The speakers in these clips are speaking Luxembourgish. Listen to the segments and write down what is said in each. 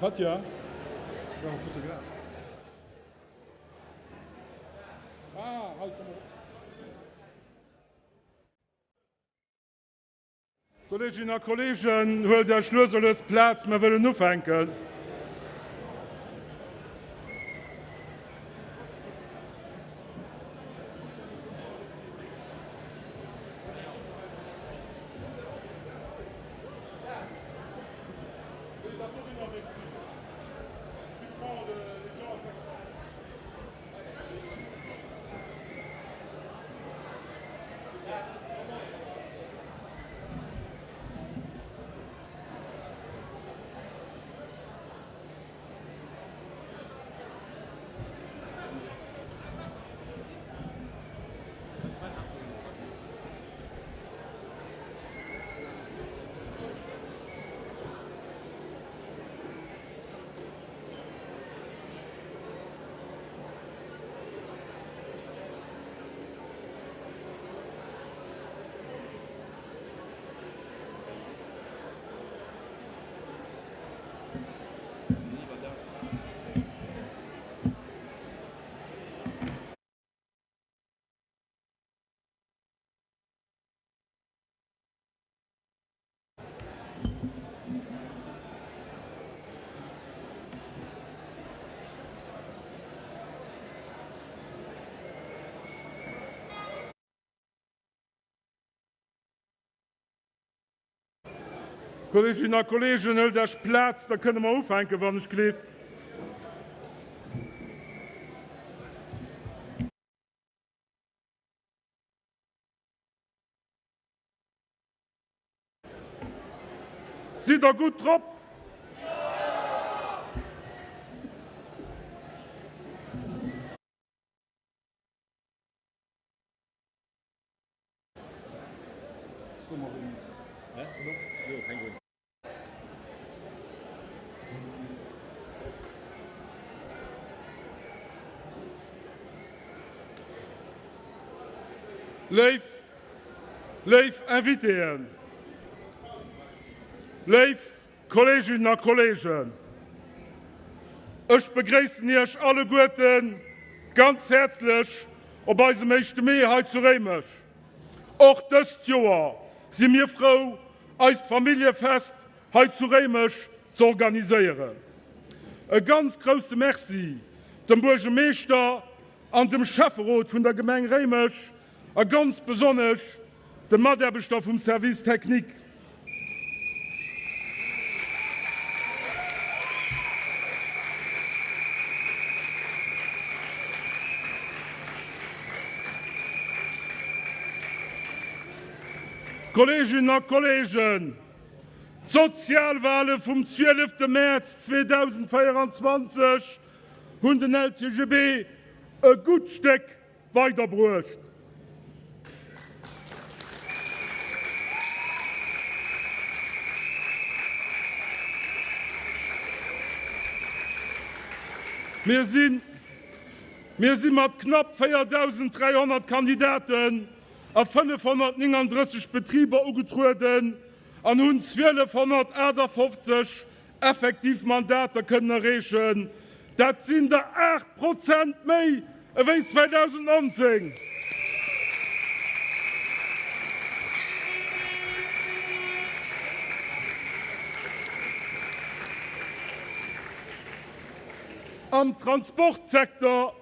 Katja, war Fotograf. Ah, hei, komm erop. Kolleeginnen a Kolleegen, huelt Iech lues a lues Plaz, mer wëllen ufänken. Kolleeginnen a Kolleegen, huelt Iech Plaz, da kënne mer ufänken, wann ech gleeft. Sidd der gutt drop? Léif, léif Invitéen, léif Kolleeginnen a Kolleegen, ech begréissen Iech alleguerte ganz häerzlech op eisem éischte Mee hei zu Réimech. Och dëst Joer si mir frou, eist Familljefest hei zu Réimech ze organiséieren. E ganz grousse Merci dem Buergermeeschter an dem Schäfferot vun der Gemeng Réimech a ganz besonnesch de Mataarbechter vum Service technique. Kolleeginnen a Kolleegen, d'Sozialwale vum 12 Mäerz 2024 hunn den LCGB e gutt Stéck weiderbruecht. Mir si mir si mat knapp 4.300 Kandidaten a 539 Betriber ugetrueden an hunn 1.258 effektiv Mandater kënnen erreechen. Dat sinn der 8 Prozent méi ewéi 2019. Am Transportsecteur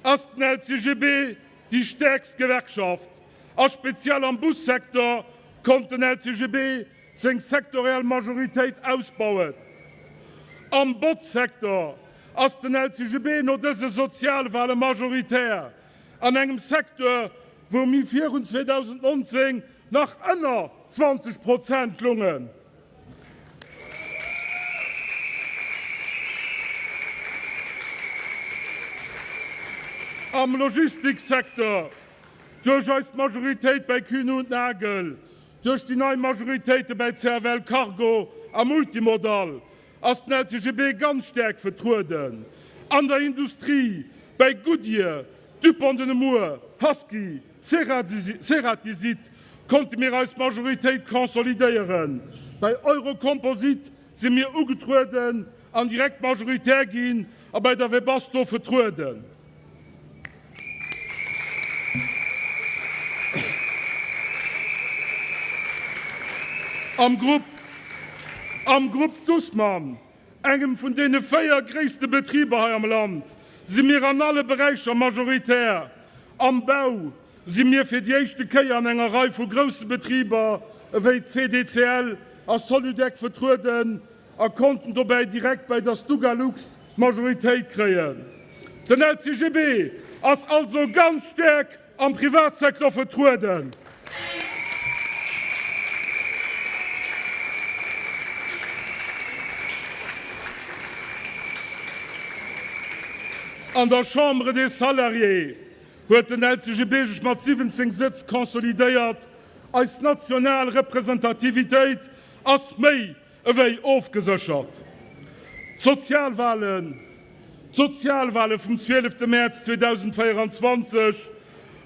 ass den LCGB déi stäerkst Gewerkschaft a speziell am Bussecteur konnt den LCGB seng sektoriell Majoritéit ausbauen. Am Botzsecteur ass den LCGB no dëse Sozialwale majoritär, an engem Secteur, wou mir virun 2019 nach ënner 20 Prozent lungen. Am Logistiksecteur, duerch eis Majoritéit bei Kühne und Nagel, Duerch déi nei Majoritéite bäi CFL Cargo a Multimodal ass den LCGB ganz staark vertrueden an der Industrie, bäi Goodyear, Dupont de Nemours, Husky, Ceratizit konnte mir eis Majoritéit consolidéieren, bäi Eurocomposite si mir ugetrueden. an direkt majoritär ginn a bei der Webasto vertrueden. Am Grupp Am Grupp Dussmann, engem vun deene 4 gréisste Betriber hei am Land, si mir an alle Beräicher majoritär. Am Bau si mir fir déi éischte Kéier an enger Rei vu grousse Betriber ewéi CDCL a Soludec vertrueden a konnten dobäi direkt bäi der Stugalux d'Majoritéit kréien. Den LCGB ass also ganz staark am Privatsecteur vertrueden. An der Chambre des Salariés huet den LCGB sech mat 17 Sëtz consolidéiert. Eis national Representativitéit ass méi ewéi ofgeséchert. D'Sozialwahlen, d'Sozialwahle vum 12 Mäerz 2024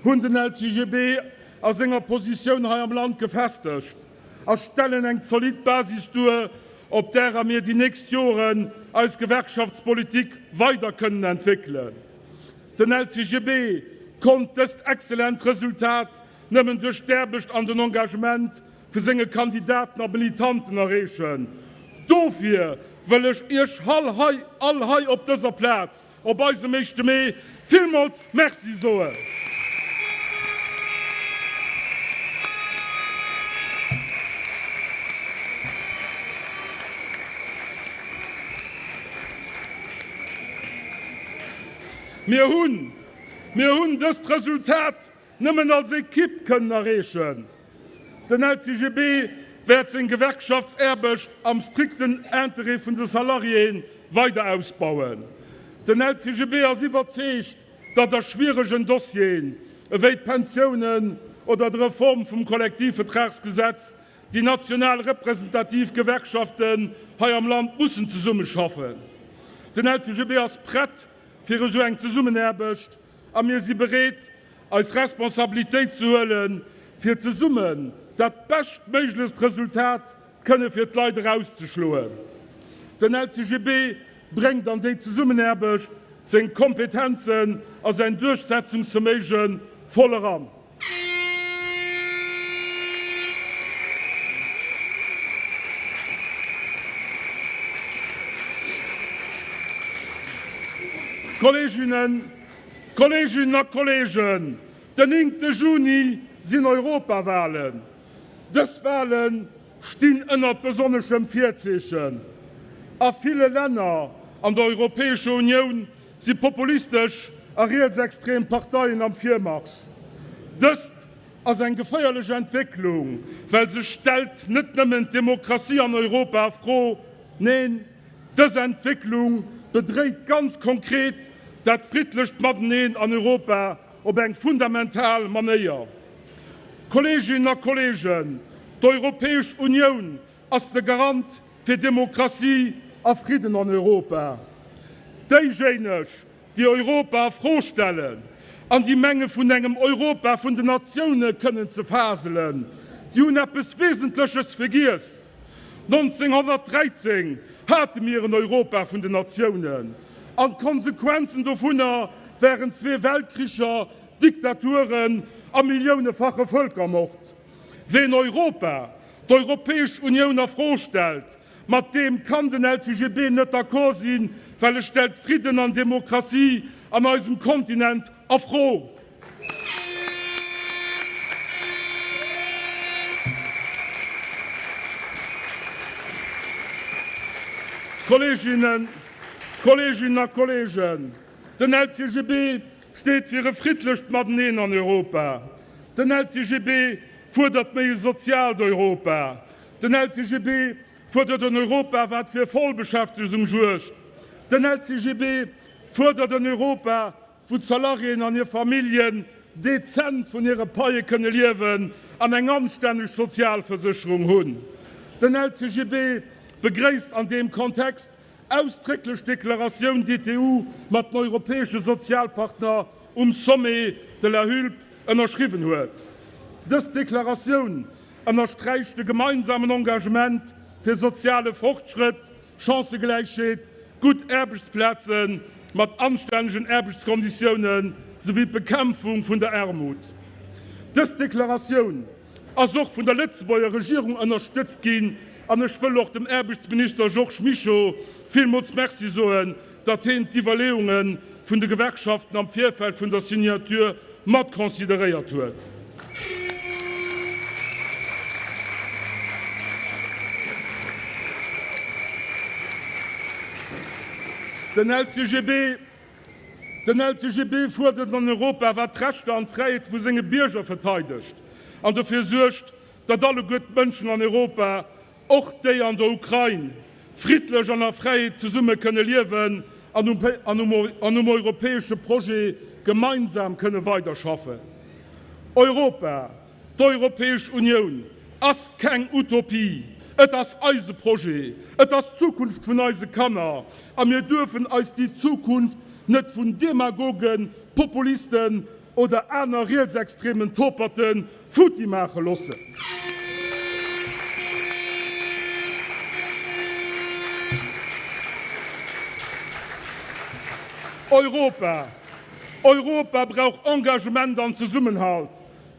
hunn den LCGB a senger Positioun hei am Land gefestegt a stellen eng zolidd Basis duer, op därer mir déi nächst Joren eis Gewerkschaftspolitik weider kënnen entwéckelen. Den LCGB konnt dëst excellent Resultat nëmmen duerch d'Aarbecht an den Engagement vu senge Kandidaten a Militanten erreechen. Dofir wëll ech Iech all hei, all hei op dëser Plaz, op eisem éischte Mee, villmools Merci soen. Mir hunn, mir hunn dëst Resultat nëmmen als Ekipp kënnen erreechen. Den LCGB wäert seng Gewerkschaftsaarbecht am strikten Interêt vun de Salariéen weider ausbauen. Den LCGB ass iwwerzeegt, datt a schwieregen Dossieren, ewéi d'Pensiounen oder d'Reform vum Kollektivvertragsgesetz, déi national representativ Gewerkschaften hei am Land mussen zesummeschaffen. Den LCGB ass prett fir esou eng Zesummenaarbecht a mir si bereet, eis Responsabilitéit ze huelen, fir zesummen dat beschtméiglechst Resultat kënne fir d'Leit erauszeschloen. Den LCGB bréngt an déi Zesummenaarbecht seng Kompetenzen a säin Duerchsetzungsverméige voll eran. Kolleeginnen Kolleeginnen a Kolleegen, den 9 Juni sinn Europawahlen. Dës Wahlen stinn ënnert besonneschem Virzeechen. A ville Länner an der Europäescher Unioun si populistesch a rietsextrem Parteien am Virmarsch. Dëst ass eng geféierlech Entwécklung, well se stellt net nëmmen d'Demokratie an Europa a Fro, neen, Dës Entwécklung bedréit ganz konkret dat friddlecht Mateneen an Europa op eng fundamental Manéier. Kolleeginnen a Kolleegen, d'Europäesch Unioun ass de Garant fir Demokratie a Fridden an Europa. Déijéineg, déi Europa a Fro stellen an déi menge vun engem Europa vun den Natioune kënnen ze faselen, déi hunn eppes Wesentleches vergiess, 1913 hate mir en Europa vun den Natiounen an d'Konsequenzen dovunner waren zwee Weltkricher, Diktaturen a milliounefache Vëlkermord. Ween Europa, d'Europäesch Unioun a Fro stellt, Mat deem kann den LCGB net d'accord sinn, well e stellt Fridden an Demokratie an eisem Kontinent a Fro. Kolleeginnen, Kolleeginnen a Kolleegen, den LCGB steet fir e friddlecht Mateneen an Europa. Den LCGB fuerdert méi e soziaalt Europa. Den LCGB fuerdert en Europa, wat fir Vollbeschäftegung suergt. Den LCGB fuerdert en Europa, wou d'Salariéen an hir Familljen dezent vun hire Paie kënne liewen an eng anstänneg Sozialversécherung hunn. Den LCGB begréisst an deem Kontext ausdrécklech d'Deklaratioun, déi d'EU mat den europäesche Sozialpartner um Sommet de la Hulpe ënnerschriwwen huet. Dës Deklaratioun ënnersträicht de gemeinsamen Engagement fir soziale Fortschrëtt, Chancëgläichheet. Gutt Aarbechtsplaze mat anstännegen Aarbechtskonditioune souwéi d'Bekämpfung vun der Aarmut. Dës Deklaratioun ass och vun der Lëtzebuerger Regierung ënnerstëtzt ginn an ech wëll och dem Aarbechtsminister Georges Mischo villmools Merci soen, datt heen d'Iwwerleeunge vun de Gewerkschaften am Virfeld vun der Signature mat consideréiert huet. Den LCGB, Den LCGB fuerdert en Europa, wat d'Rechter an d'Fräiheete vu senge Bierger verteidegt an dofir suergt, datt alleguer d'Mënschen an Europa, och déi an der Ukrain, friddlech an a Fräiheet zesumme kënne liewen an um europäesche Projet gemeinsam kënne weiderschaffen. Europa, d'Europäesch Unioun, ass keng Utopie, et ass eise Projet, et ass d'Zukunft vun eise Kanner a mir duerfen eis déi Zukunft net vun Demagogen, Populisten oder aner rietsextremen Toperte futti maache loossen. Europa, Europa brauch Engagement an Zesummenhalt,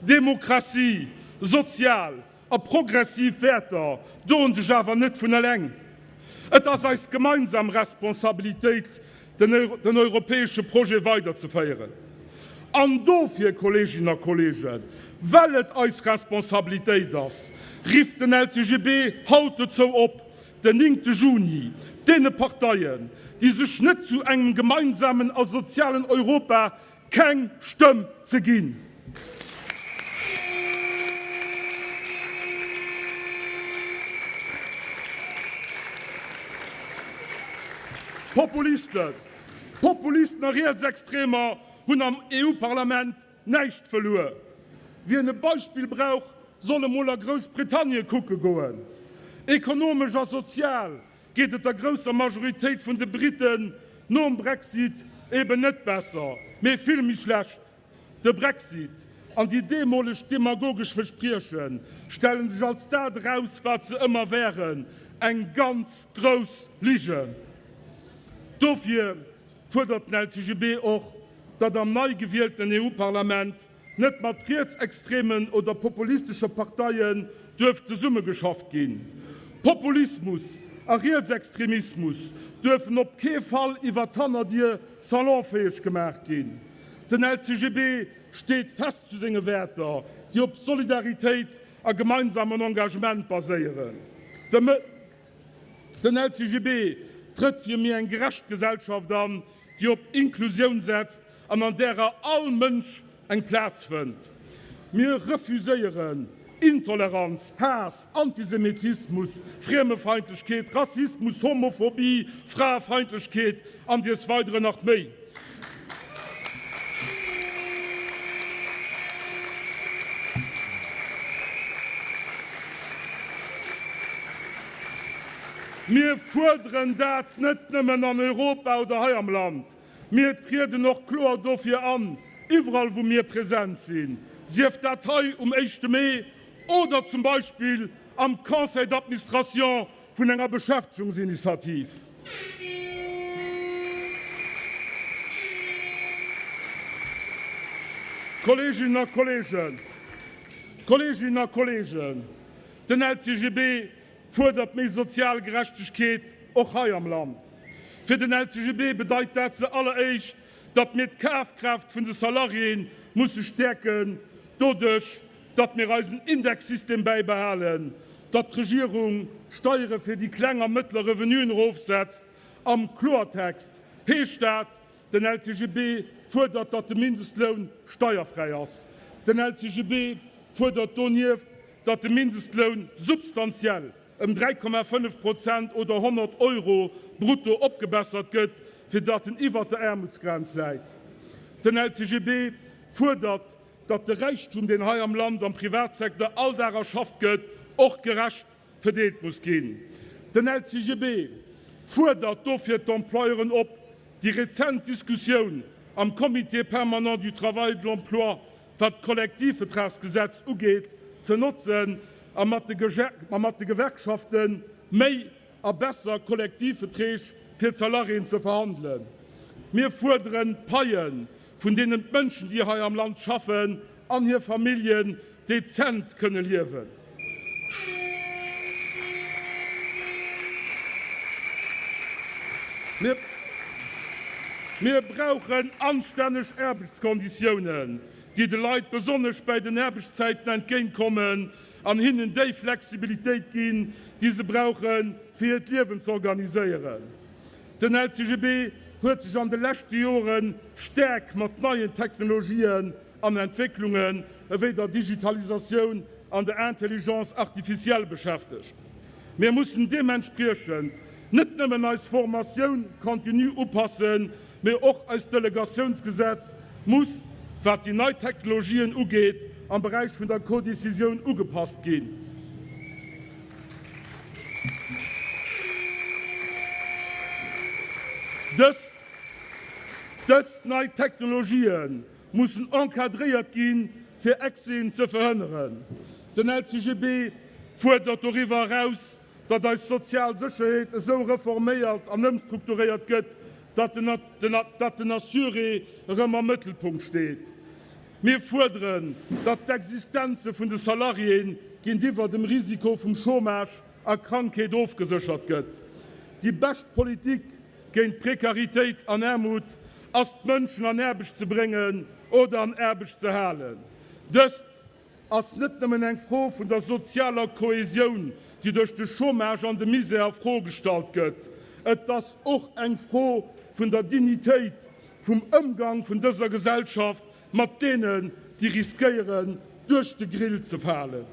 Demokratie, sozial a progressiv Wäerter doen sech awer net vun eleng. Et ass eis gemeinsam Responsabilitéit, den europäesche Projet weiderzeféieren. An dofir, Kolleeginnen a Kolleegen, well et eis Responsabilitéit ass, rifft den LCGB haut dozou op, den 9 Juni deene Parteien, déi sech net zu engem gemeinsamen a sozialen Europa Keng Stëmm ze ginn. Populisten, Populisten a Rietsextremer hunn am EU-Parlament näischt verluer. Wien e Beispill brauch, soll emol a Groussbritannie kucke goen. Ekonomesch a sozial geet et der grousser Majoritéit vun de Briten nom Brexit eben net besser, mee vill méi schlecht. De Brexit an déi deemoleg demagogesch Versprieche stelle sech als dat eraus, wat se ëmmer wären, eng ganz grouss Ligen. Dofir fuerdert den LCGB och, datt am nei gewieltenen EU-Parlament net mat rietsextremen oder populistesche Parteien duerf zesummegeschafft ginn. Populismus a Rietsextremismus duerfen op kee Fall iwwer d'Hannerdier salonfäeg gemaach ginn. Den LCGB steet fest zu senge Wäerter, déi op Solidaritéit a gemeinsamen Engagement baséieren. Den LCGB trëtt fir méi eng gerecht Gesellschaft an, déi op Inklusioun setzt an an därer all Mënsch eng Plaz fënnt. Mir refuséieren Intoleranz, Haass, Antisemitismus, Friemefeindlechkeet, Rassismus, Homophobie, Fraefeindlechkeet an dies Weideren nach méi. Mir fuerderen dat net nëmmen an Europa oder hei am Land, mir trieden och kloer dofir an, iwwerall wou mir present sinn, sief dat hei um éischte Mee oder zum Beispill am Conseil d'administration vun enger Beschäftegungsinitiativ. Kolleeginnen a Kolleegen, Kolleeginnen a Kolleegen, den LCGB fuerdert méi sozial Gerechtegkeet och hei am Land. Fir den LCGB bedeit dat ze alleréischt, datt mir d'Kafkraaft vun de Salariéen musse stäerken, doduerch datt mir eisen Indexsystem bäibehalen, datt d'Regierung d'Steiere fir déi kleng a mëttler Revenuen erofsetzt. Am Kloertext heescht dat, Den LCGB fuerdert, datt de Mindestloun steierfräi ass. Den LCGB fuerdert donieft, datt de Mindestloun substantiell ëm 3,5 Prozent oder 100 Euro brutto opgebessert gëtt, fir datt en iwwert der Aarmutsgrenz läit. Den LCGB fuerdert, datt de Räichtum, deen hei am Land am Privatsecteur all Dag erschafft gëtt, och gerecht verdeelt muss ginn. Den LCGB fuerdert dofir d'Employeuren op, déi rezent Diskussioun am Comité permanent du travail et de l'emploi, wat d'Kollektivvertragsgesetz ugeet, ze notzen a mat de Gewerkschafte méi a besser Kollektivverträg. fir d'Salariéen ze verhandelen. Mir fuerderen Paien, vun deenen d'Mënschen, déi hei am Land schaffen, an hir Familljen dezent kënne liewen. Mir brauchen anstänneg Aarbechtskonditiounen, déi de Leit besonnesch bäi den Aarbechtszäiten entgéintkommen an hinnen déi Flexibilitéit ginn, déi se brauchen, fir hiert Liewen ze organiséieren. Den LCGB huet sech an de leschte Jore staark mat neien Technologien an Entwécklungen ewéi der Digitalisatioun an der Intelligence artificielle beschäftegt. Mir mussen deementspriechend net nëmmen eis Formatioun continue upassen, mee och eist Delegatiounsgesetz muss, wat déi nei Technologien ugeet, am Beräich vun der Codécisioun ugepasst ginn. Dës dës nei Technologië mussen encadréiert ginn, fir Excèsen ze verhënneren. Den LCGB fuerdert doriwwer eraus, datt eis sozial Sécherheet esou reforméiert an ëmstrukturéiert gëtt, datt den Assuré erëm am Mëttelpunkt steet. Mir fuerderen, datt d'Existenze vun de Salariéen géintiwwer dem Risiko vum Chômage a Krankheet ofgeséchert gëtt. Déi bescht Politik géint Prekaritéit an Aarmut ass d'Mënschen an Aarbecht ze bréngen oder an Aarbecht ze halen. Dëst ass net nëmmen eng Fro vun der sozialer Kohesioun, déi duerch de Chômage an de Misär a Fro gestallt gëtt, et ass och eng Fro vun der Dignitéit vum Ëmgang vun dëser Gesellschaft mat deenen, déi riskéieren, duerch de Grill ze falen.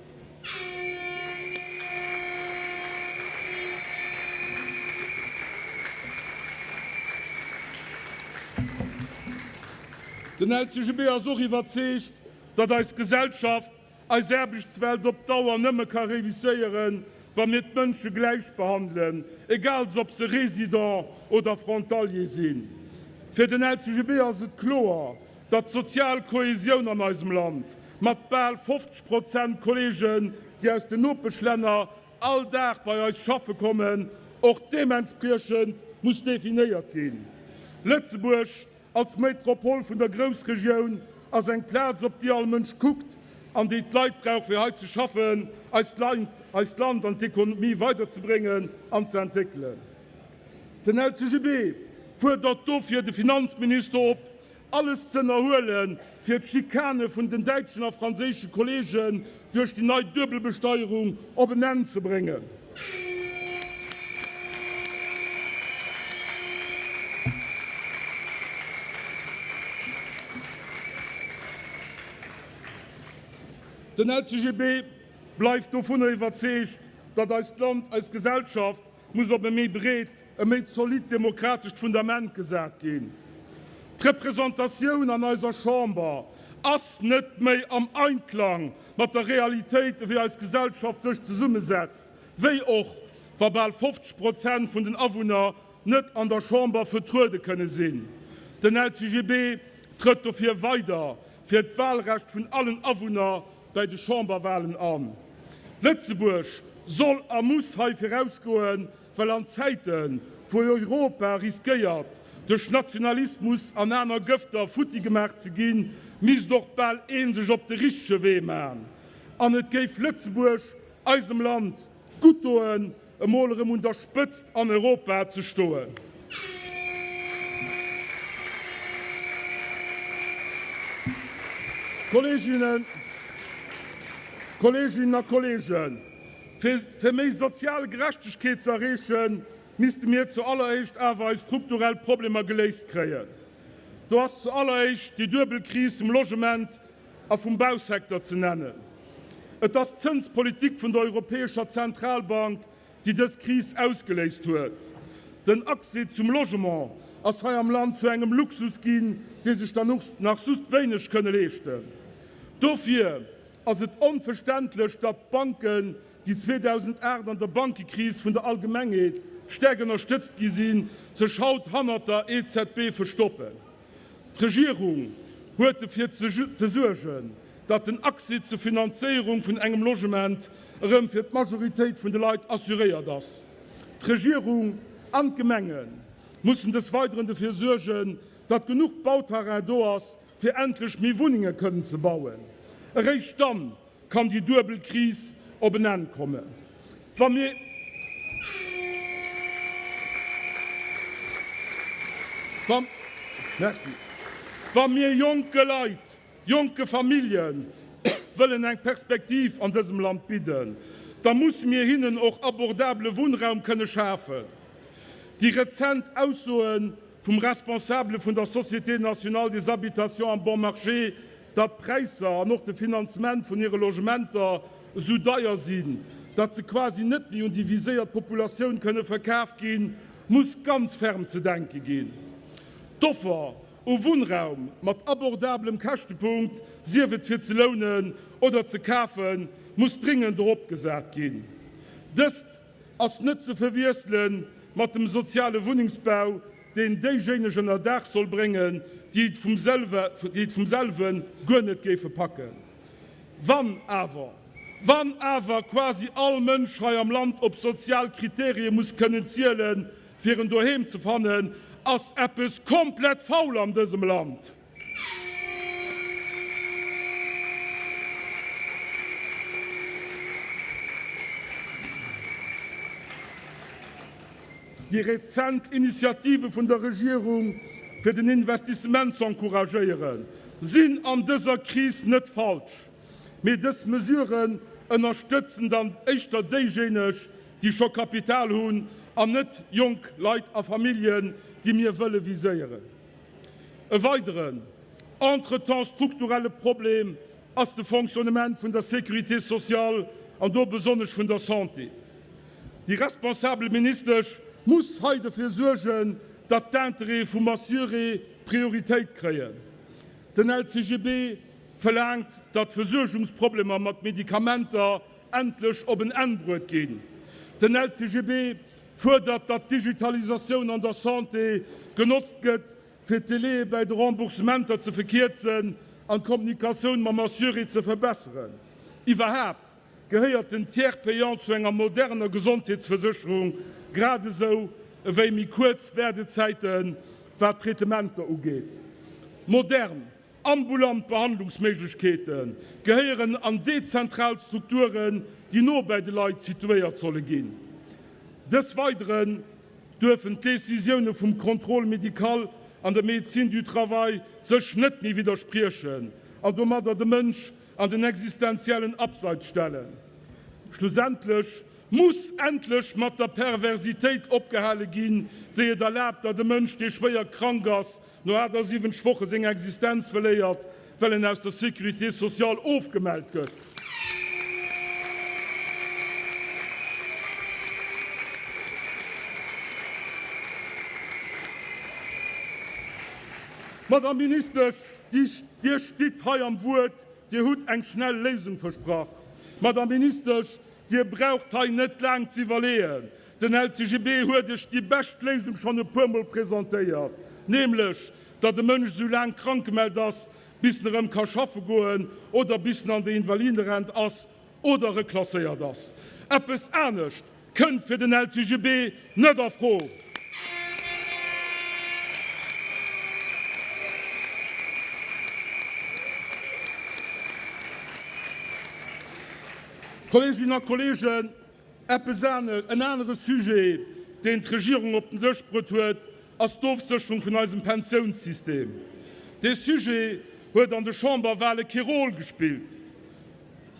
Den LCGB ass och iwwerzeegt, datt eis Gesellschaft, eis Aarbechtswelt op Dauer nëmme ka réusséieren, wa mir d'Mënsche gläich behandelen, egals ob se Résident oder Frontalier sinn. Fir den LCGB ass et kloer, datt d'sozial Kohesioun an eisem Land, mat bal 50 Prozent Kollegen, déi aus den Nopeschlänner all Dag bei eis schaffe kommen, och deementspriechend muss definéiert ginn. Lëtzebuerg Als Metropol vun der Groussregioun ass eng Plaz, op déi all Mënsch kuckt an déi d'Leit brauch, fir hei ze schaffen, eist Land, eist Land an d'Ekonomie weiderzebréngen an ze entwéckelen. Den LCGB fuerdert dofir de Finanzminister op, alles ze ënnerhuelen, fir d'Schikane vun den däitschen a franséische Kolleegen duerch déi nei Duebelbesteierung op en Enn ze bréngen. Den LCGB bleift dovunner iwwerzeegt, datt eist Land, eis Gesellschaft muss op e méi breet, e méi zolidd demokratescht Fundament gesat ginn. D'Representatioun an eiser Chamber ass net méi am Einklang mat der Realitéit, ewéi eis Gesellschaft sech zesummesetzt, wéi och wa bal 50 Prozent vun den Awunner net an der Chamber vertruede kënne sinn. Den LCGB trëtt dofir weider fir d'Wahlrecht vun allen Awunner bäi de Chamberwahlen an. Lëtzebuerg soll a muss hei virausgoen, well an Zäiten, wou Europa riskéiert, duerch Nationalismus an aner Gëfter futti gemaach ze ginn, misst och bal ee sech op de richtege Wee man. An et géif Lëtzebuerg, eisem Land, gutt doen, emol erëm un der Spëtzt an Europa ze stoen. Kolleeginnen, Kolleeginnen a Kolleegen, fir méi sozial Gerechtegkeet ze erreechen, misste mir zu alleréischt awer eis strukturell Problemer geléist kréien. Do ass zu alleréischt déi duebel Kris vum Logement a vum Bausecteur ze nennen. Et ass d'Zënspolitik vun der Europäescher Zentralbank, déi dës Kris ausgeléist huet. Den Accès zum Logement ass hei am Land zu engem Luxus ginn, dee sech der nach just wéineg kënne leeschten. Dofir ass et onverständlech, datt d'Banken, déi 2008 an der Bankekris vun der Allgemengheet staark ënnerstëtzt gi sinn, sech haut hannert der EZB verstoppen. D'Regierung huet dofir ze suergen, datt den Accès zur Finanzéierung vun engem Logement erëm fir d'Majoritéit vun de Leit assuréiert ass. D'Regierung an d'Gemenge. mussen des Weideren dofir suergen, datt genuch Bauterrain do ass, fir endlech méi Wunnenge kënnen ze bauen. Eréischt dann kann déi duebel Kris op en Enn kommen. Wa mir. Merci. Wa mir jonke Leit, jonke Famillje wëllen eng Perspektiv an dësem Land bidden, da musse mir hinnen och abordabele Wunnraum kënne schafen. Déi rezent Aussoe vum Responsabele vun der Société nationale des habitations am Bon Marché, datt d'Präisser an och de Finanzement vun hire Logementer esou deier sinn, datt se quasi net méi un déi viséiert Populatioun kënne verkaf ginn, muss ganz ferm ze denke ginn. D'Offer u Wunnraum mat abordabelem Käschtepunkt, sief et fir ze lounen oder ze kafen, muss dringend eropgesat ginn. Dëst ass net ze verwiessele mat dem soziale Wunnengsbau, deen déijéineg ënner Daach soll bréngen, déi et vum selwe guer net géife packen. Wann awer, wann awer quasi all Mënsch hei am Land op sozial Kriterie muss kënnen zielen, fir en Doheem ze fannen, ass eppes komplett faul an dësem Land. Déi rezent Initiative vun der Regierung, fir den Investissement z'encouragéieren, sinn an dëser Kris net falsch. Mee dës Mesuren ënnerstëtzen dann éischter déijéineg, déi scho Kapital hunn, an net jonk Leit a Familljen, déi mir wëlle viséieren. E weideren, entretemps strukturelle Problem ass de Fonctionnement vun der Sécurité sociale an do besonnesch vun der Santé. Déi responsabel Ministesch muss hei dofir suergen, datt d'Intérêtë vum Assuré Prioritéit kréien. Den LCGB verlaangt, datt d'Versuergungsproblemer mat Medikamenter endlech op en Enn bruet ginn. Den LCGB fuerdert, datt d'Digitalisatioun an der Santé genotzt gëtt, fir d'Délaië bäi de Remboursementer ze verkierzen an d'Kommunikatioun mam Assuré ze verbesseren. Iwwerhaapt gehéiert den Tiers payant zu enger moderner Gesondheetsversécherung, grad esou ewéi méi kuerz Waardezäite wat d'Traitementer ugeet. Modern Ambulant Behandlungsméiglechkeete gehéieren an dezentral Strukturen, déi no bäi de Leit situéiert solle ginn. Dës Weideren duerfen d'Decisioune vum Contrôle médical an der Médecine du travail sech net méi widderspriechen an domadder de Mënsch an den existenziellen Abseits stellen. Schlussendlech muss endlech mat der Perversitéit opgehale ginn, déi et erlaabt, datt e Mënsch, dee schwéier krank ass, no 78 Woche seng Existenz verléiert, well en aus der Sécurité sociale ofgemellt gëtt. Madame Ministesch, Dir stitt hei am Wuert, Dir hutt eng schnell Léisung versprach. Madame Ministesch, Dir braucht hei net laang ze iwwerleeën. Den LCGB huet Iech déi bescht Léisung schonn e puermol presentéiert, nämlech datt e Mënsch esou laang krank gemellt ass, bis en erëm ka schaffe goen oder bis en an der Invalidenrent ass oder reklasséiert ass. Eppes anescht kënnt fir den LCGB net a Fro. Kolleeginnen a Kolleegen, Eppes aner, en anere Sujet, deen d'Regierung op den Dësch bruet huet, ass d'Ofsécherung vun eisem Pensiounssystem. Dee Sujet huet an de Chamberwahle kee Rôle gespillt.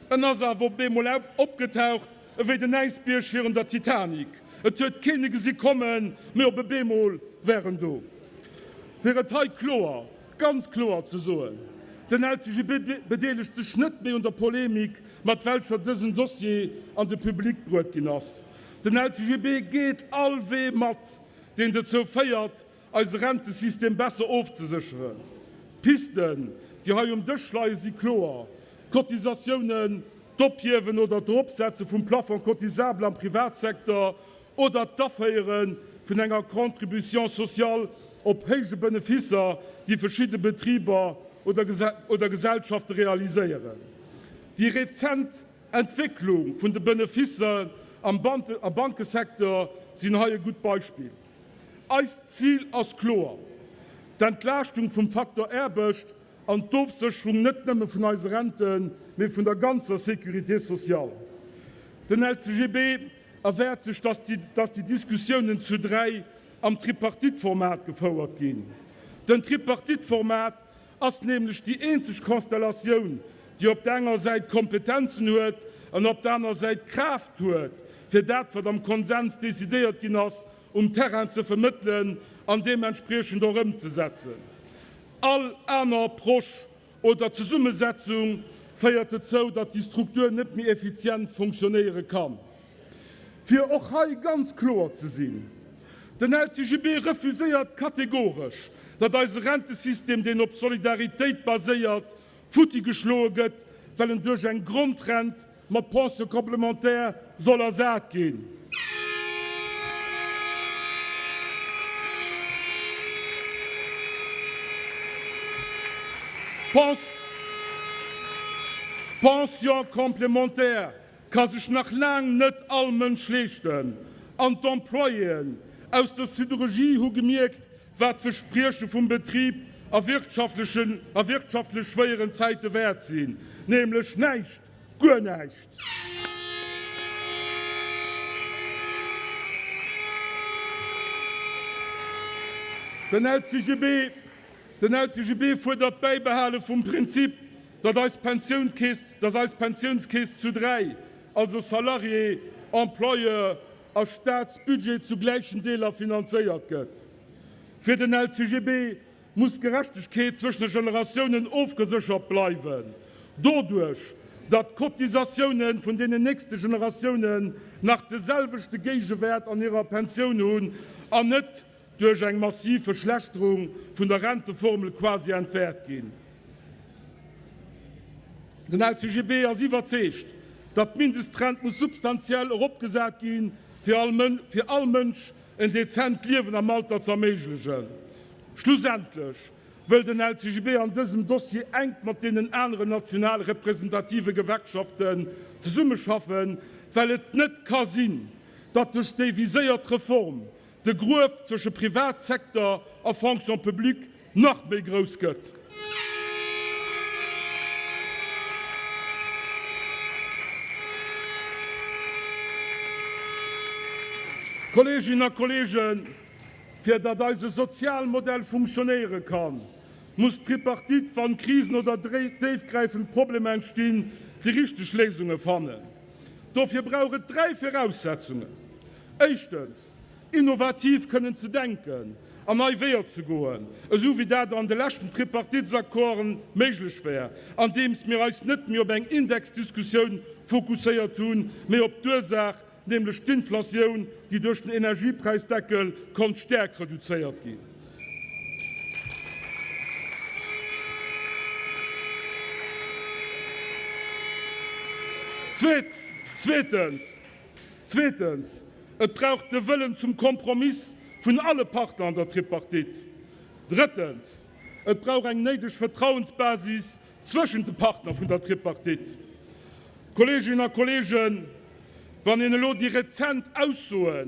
En ass awer op eemol opgetaucht ewéi den Äisbierg virun der Titanic. Et huet keen e gesi kommen, mee op e beemol war en do. Fir et hei kloer, ganz kloer ze soen, Den LCGB bedeelegt sech net méi un der Polemik, mat welcher dësen Dossier an de Public bruet ginn ass. Den LCGB geet all Wee mat, deen dozou féiert, eise Rentesystem besser ofzesécheren. D'Pisten, déi hei um Dësch leien, si kloer, D'Cotisatiounen, d'Ophiewen oder d'Eropsetze vum Plafond cotisable am Privatsecteur oder d'Aféiere vun enger Contribution sociale op héije Benefisser, déi verschidde Betriber oder Gesellschafte realiséieren. Déi rezent Entwécklung vun de Benefisser am Bankesecteur sinn hei e gutt Beispill. Eist Zil ass kloer, d'Entlaaschtung vum Faktor Aarbecht an d'Ofsécherung net nëmme vun eise Renten, mee vun der ganzer Sécurité sociale. Den LCGB erwaart sech, dass déi Diskussiounen zu 3 am Tripartite-Format gefouert ginn. Den Tripartite-Format ass nämlech déi eenzeg Konstellatioun, déi op der enger Säit d'Kompetenzen huet an op der aner Säit d'Kraaft huet, fir dat, wat am Konsens decidéiert ginn ass, um Terrain ze vermëttelen an deementspriechend och ëmzesetzen. All aner Approche oder Zesummesetzung féiert dozou, datt déi Struktur net méi effizient fonctionnéiere kann. Fir och hei ganz kloer ze sinn, Den LCGB refuséiert kategoresch, datt eise Rentesystem, deen op Solidaritéit baséiert, futti geschloe gëtt, well en duerch eng Grondrent mat Pension complémentaire soll ersat ginn. D'Pension complémentaire ka sech nach laang net all Mënsch leeschten an d'Employéen aus der Siderurgie hu gemierkt, wat d'Versprieche vum Betrib a wirtschaftlechen a wirtschaftlech schwéieren Zäite wäert sinn, nämlech näischt, guer näischt! Den LCGB, den LCGB fuerdert d'Bäibehale vum Prinzip, datt eis Pensiounskeess, datt eis Pensiounskeess zu 3, also Salarié, Employeur a Staatsbudget zu gläichen Deeler finanzéiert gëtt. Fir den LCGB muss d'Gerechtegkeet zwëschen de Generatiounen ofgeséchert bleiwen, doduerch datt d'Cotisatioune vun deenen nächste Generatiounen nach de selwechte Géigewäert an hirer Pensioun hunn an net duerch eng massiv Verschlechterung vun der Renteformel quasi entwäert ginn. Den LCGB ass iwwerzeegt, datt d'Mindestrent muss substantiell eropgesat ginn, fir all Mënsch en dezent Liewen am Alter ze erméiglechen. Schlussendlech wëll den LCGB an dësem Dossier enk mat deenen aneren national representative Gewerkschaften zesummeschaffen, well et net ka sinn, datt duerch déi viséiert Reform de Gruef zwësche Privatsecteur a Fonction publique nach méi grouss gëtt. Kolleeginnen a Kolleegen, fir datt eise Sozialmodell funktionéiere kann, muss d'Tripartite, wann Krisen oder déifgräifend Problemer entstinn, déi richteg Léisunge fannen. Dofir brauch et 3 Viraussetzungen. Éischtens, innovativ kënnen ze denken an nei Weeër ze goen, esou wéi dat an de leschten Tripartitesaccorden méiglech war, andeems mir eis net méi op eng Indexdiskussioun fokusséiert hunn, mee op d'Ursaach, nämlech d'Inflatioun, déi duerch den Energiepräisdeckel konnt staark reduzéiert ginn. Zweetens, Zweetens, et brauch de Wëllen zum Kompromiss vun alle Partner an der Tripartite. Drëttens, et brauch eng néideg Vertrauensbasis zwëschent de Partner vun der Tripartite. Kolleeginnen a Kolleegen, wann een elo déi rezent Aussoe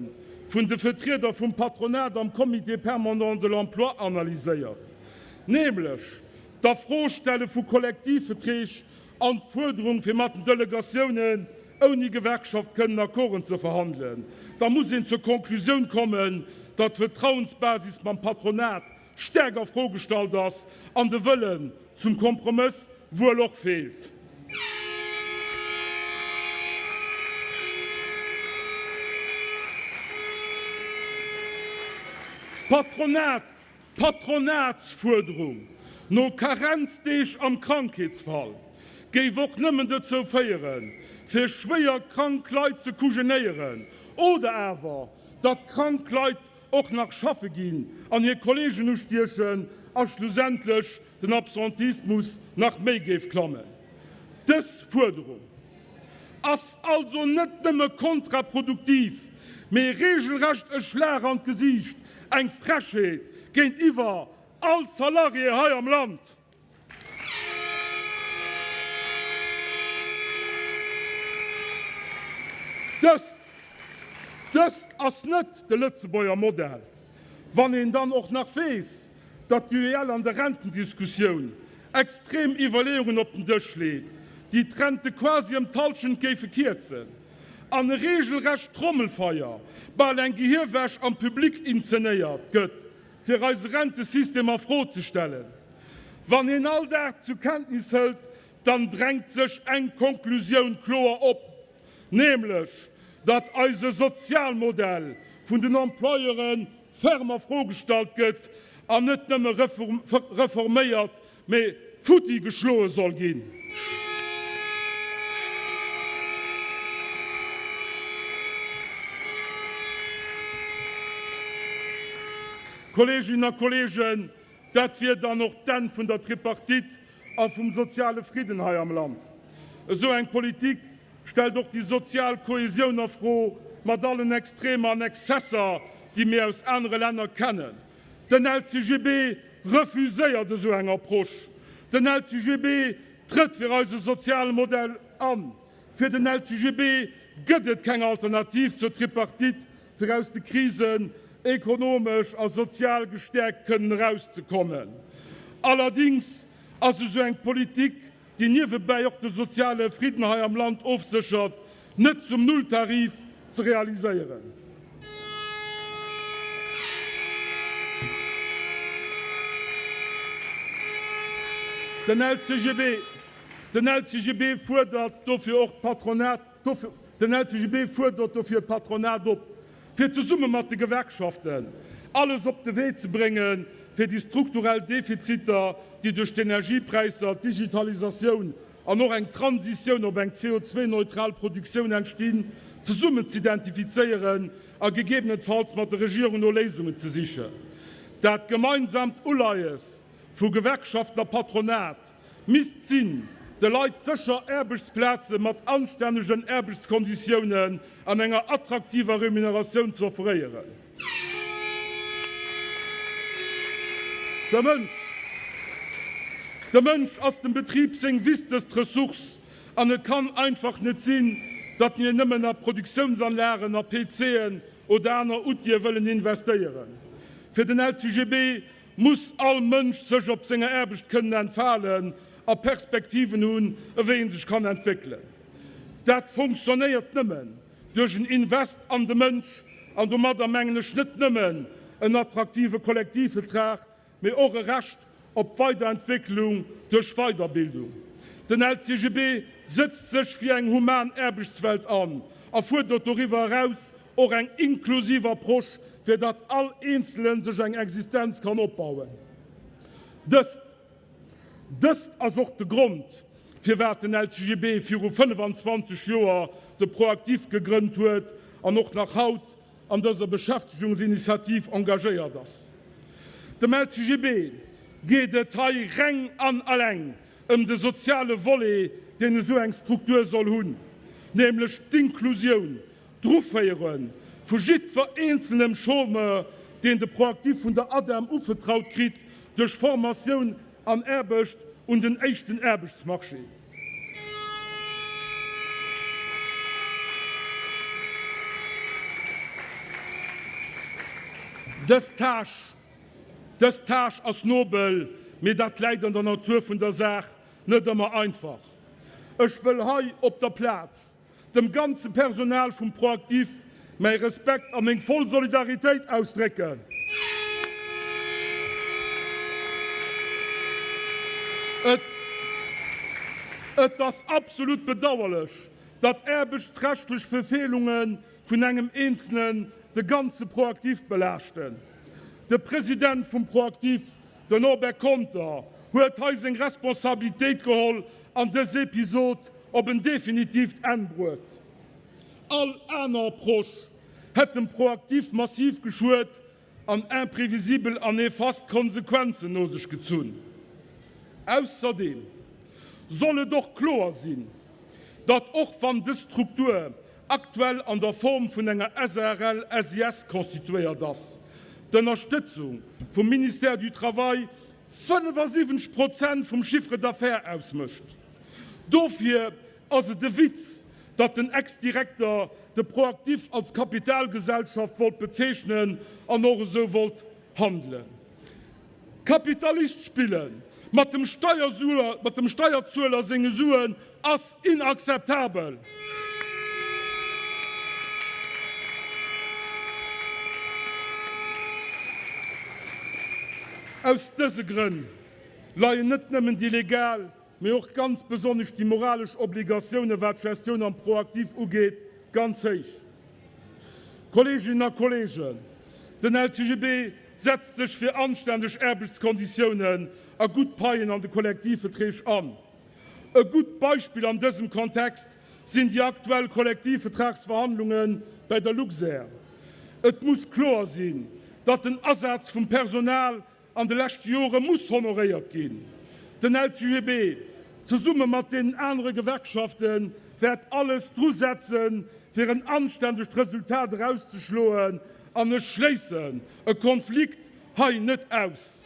vun de Vertrieder vum Patronat am Comité permanent de l'emploi analyséiert, nämlech d'Afrostelle vu Kollektivverträg an d'Fuerderung fir mat den Delegatiounen ouni Gewerkschaft kënnen Accorden ze verhandelen, da muss een zur Konklusioun kommen, datt d'Vertrauensbasis mam Patronat staark a Fro gestallt ass an de Wëllen zum Kompromëss wuel och feelt. D'Patronat D'Patronatsfuerderung no Karenzdeeg am Krankheetsfall géif och nëmmen dozou féieren, fir schwéier krank Leit ze kujenéieren oder awer, datt krank Leit och nach schaffe ginn an hir Kolleegen ustiechen a schlussendlech den Absentismus nach méi géif klammen. Dës Fuerderung ass also net nëmme kontraproduktiv, mee regelrecht e Schlag an d'Gesiicht, eng Frechheet géintiwwer all Salarié hei am Land. Dëst, dëst ass net de Lëtzebuerger Modell. Wann een dann och nach weess, datt d'UEL an der Rentendiskussioun extrem Iwwerleeungen op den Dësch leet, déi d'Rente quasi ëm d'Hallschent géife kierzen, an e reegelrecht Trommelfeier, bal eng Gehirwäsch am Public inzenéiert gëtt, fir eise Rentesystem a Fro ze stellen. Wann een all dat zu Kenntnis hëlt, dann drängt sech eng Konklusioun kloer op, nämlech datt eise Sozialmodell vun den Employeure ferm a Fro gestallt gëtt an net nëmme reforméiert, mee futti geschloe soll ginn. Kolleeginnen a Kolleegen, dat wier dann och d'Enn vun der Tripartite a vum soziale Fridden hei am Land. Esou eng Politik stellt och déi sozial Kohesioun a Fro, mat allen Extremer an Exzesser, déi mir aus anere Länner kennen. Den LCGB refuséiert esou eng Approche. Den LCGB trëtt fir eise soziale Modell an. Fir den LCGB gëtt et keng Alternativ zur Tripartite, fir aus de Krisen ekonomesch a sozial gestäerkt kënnen erauszekommen. Allerdings ass esou eng Politik, déi niewebäi och de soziale Fridden hei am Land ofséchert, net zum Nulltarif ze realiséieren. Den LCGB, den LCGB fuerdert dofir och d'Patronat, den LCGB fuerdert dofir d'Patronat op, fir zesumme mat de Gewerkschaften alles op de Wee ze bréngen, fir déi strukturell Defiziter, déi duerch d'Energiepräisser, d'Digitalisatioun an och eng Transitioun op eng CO2-neutral Produktioun entstinn, zesummen z'identifizéieren a gegebenenfalls mat der Regierung no Léisungen ze sichen. Dat gemeinsamt Uleies vu Gewerkschaften a Patronat misst sinn, de Leit sécher Aarbechtsplaze mat anstännegen Aarbechtskonditiounen an enger attraktiver Remuneratioun ze offréieren. De Mënsch, de Mënsch ass dem Betrib seng wichtegst Ressource an et kann einfach net sinn, datt mir nëmmen a Produktiounsanlagen, a PCen oder aner Outile wëllen investéieren. Fir den LCGB muss all Mënsch sech op senger Aarbecht kënnen entfalen a Perspektiven hunn, ewéi en sech kann entwéckelen. Dat fonctionnéiert nëmmen duerch en Invest an de Mënsch, an domadder mengen ech net nëmmen en attraktive Kollektivvertrag, mee och e Recht op Weiderentwécklung duerch Weiderbildung. Den LCGB sëtzt sech fir eng human Aarbechtswelt an a fuerdert doriwwer eraus och eng inklusiv Approche, fir datt all Eenzelen sech eng Existenz kann opbauen. Dëst Dëst ass och de Grond, firwat den LCGB viru 25 Joer de ProActif gegrënnt huet an och nach haut an dëser Beschäftegungsinitiativ engagéiert ass. Dem LCGB geet et hei reng an alleng ëm de soziale Volet, deen esou eng Struktur soll hunn, nämlech d'Inklusioun, D'Eruféiere vu jiddwer eenzelnem Chômeur, deen de ProActif vun der ADEM uvertraut kritt, duerch Formatioun an Aarbecht un den éischten Aarbechtsmarché. Dës Tâche, dës Tâche ass nobel, mee dat läit an der Natur vun der Saach, net ëmmer einfach. Ech wëll hei op der Plaz dem ganze Personal vum ProActif mäi Respekt a meng voll Solidaritéit ausdrécken. Et et ass absolut bedauerlech, datt aarbechtsrechtlech Verfeelunge vun engem Eenzelen de ganze ProActif belaaschten. De President vum ProActif, den Norbert Conter, huet hei seng Responsabilitéit geholl an dës Episod op en definitiivt Enn bruet. All aner Approche hätt dem ProActif massiv geschuet an imprevisibel an nefast Konsequenzen no sech gezunn. Ausserdeem soll et och kloer sinn, datt och wann dës Struktur aktuell an der Form vun enger SARL SIS constituéiert ass, d'Ënnerstëtzung vum Ministère du Travail 75 Prozent vum Chiffre d'affaires ausmécht. Dofir ass et e Witz, datt den Ex-Direkter de ProActif als Kapitalgesellschaft wollt bezeechnen an och esou wollt. Handelen. Kapitalist spille mat dem Steierzueler senge Suen ass inakzeptabel. Aus dëse Grënn leien net nëmmen déi legal, mee och ganz besonnesch déi moralesch Obligatioune wat d'Gestioun am Proactif ugeet, ganz héich. Kolleeginnen a Kolleegen, den LCGB setzt sech fir anständeg Aarbechtskonditiounen a gutt Paien an de Kollektivverträg an. E gutt Beispill an dësem Kontext sinn déi aktuell Kollektivvertragsverhandlunge bei der Luxair. Et muss kloer sinn, datt den Asaz vum Personal an de leschte Jore muss honoréiert ginn. Den LCGB, zesumme mat deenen anere Gewerkschaften, wäert alles dru setzen, fir en anständegt Resultat erauszeschloen, an ech schléissen e Konflikt hei net aus.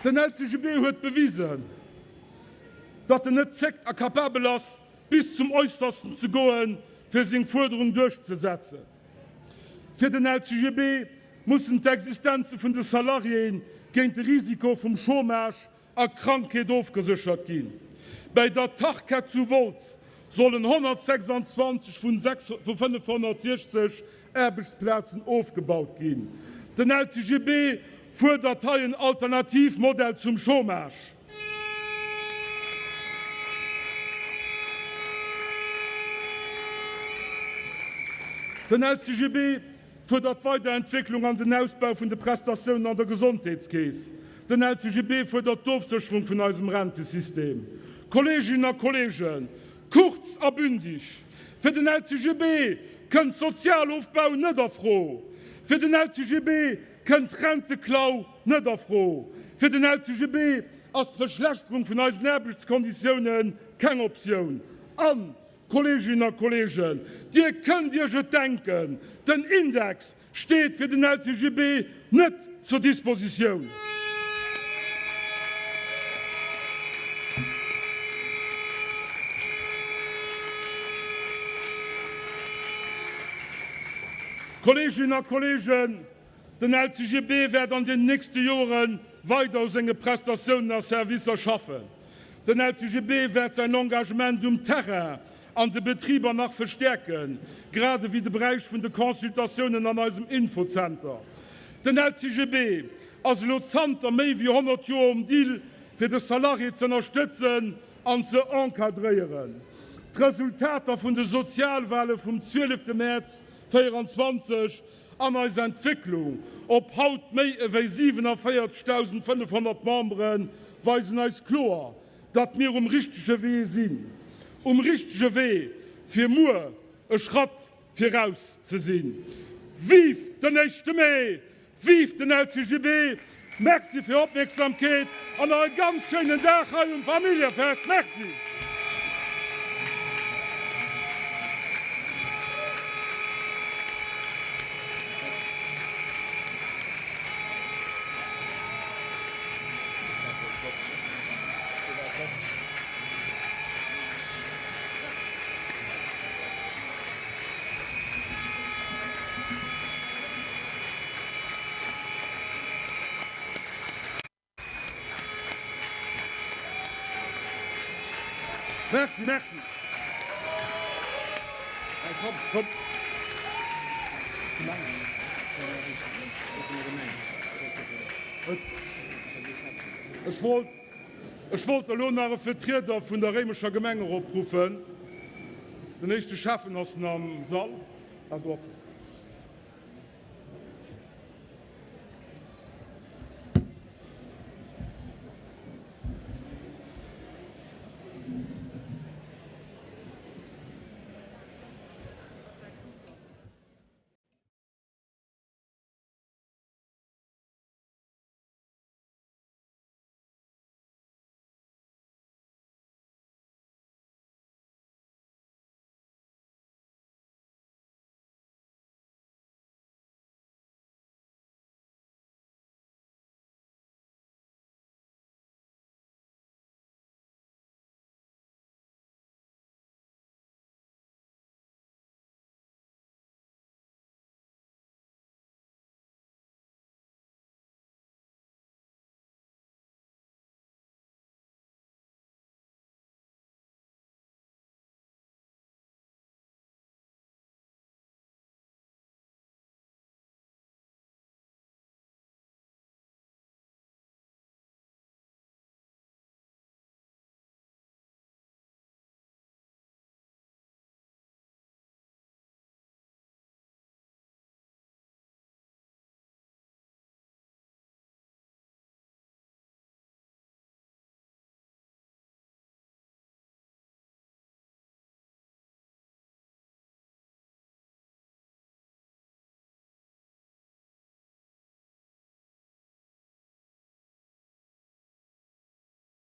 Den LCGB huet bewisen, datt en net zéckt a capabel ass, bis zum Äussersten ze goen, fir seng Fuerderung duerchzesetzen. Fir den LCGB mussen d'Existenze vun de Salariéen géint de Risiko vum Chômage a Krankheet ofgeséchert ginn. Bäi der Tarkett zu Wolz sollen 126 vun 560 Aarbechtsplazen ofgebaut ginn. Den LCGB fuerdert hei en Alternativmodell zum Chômage. Den LCGB fuerdert d'Weiderentwécklung an den Ausbau vun de Prestatiounen an der Gesondheetskeess. Den LCGB fuerdert d'Ofsécherung vun eisem Rentesystem. Kolleeginnen a Kolleegen, kurz a bündig, Fir den LCGB kënnt Sozialofbau net a Fro. Fir den LCGB kënnt Renteklau net a Fro. Fir den LCGB ass d'Verschlechterung vun eisen Aarbechtskonditioune keng Optioun. An, Kolleeginnen a Kolleegen, Dir kënnt Iech et denken, den Index steet fir den LCGB net zur Dispositioun. Kolleeginnen a Kolleegen, Den LCGB wäert an den nächste Jore weider u senge Prestatiounen a Servicer schaffen. Den LCGB wäert säin Engagement um Terrain an de Betriber nach verstäerken, grad ewéi de Beräich vun de Consultatiounen an eisem Infozenter. Den LCGB ass elo zanter méi wéi 100 Joer um Dill, fir de Salarié ze ënnerstëtzen an ze encadréieren. D'Resultater vun de Sozialwale vum 12 Mäerz 24 An eis Entwécklung op haut méi ewéi 47.500 Membere weisen eis kloer, datt mir um richtege Wee sinn. Um richtege Wee, fir muer e Schratt viraus ze sinn. Vive den éischte Mee! Vive den LCGB! Merci fir Opmierksamkeet an nach e ganz schéinen Dag hei um Familljefest. Merci. Merci, merci. Hey, komm, komm. Ech wollt, ech wollt elo nach e Vertrieder vun der Réimecher Gemeng eropruffen. Den éischte Schäffen ass am Sall. Ah, do ass en.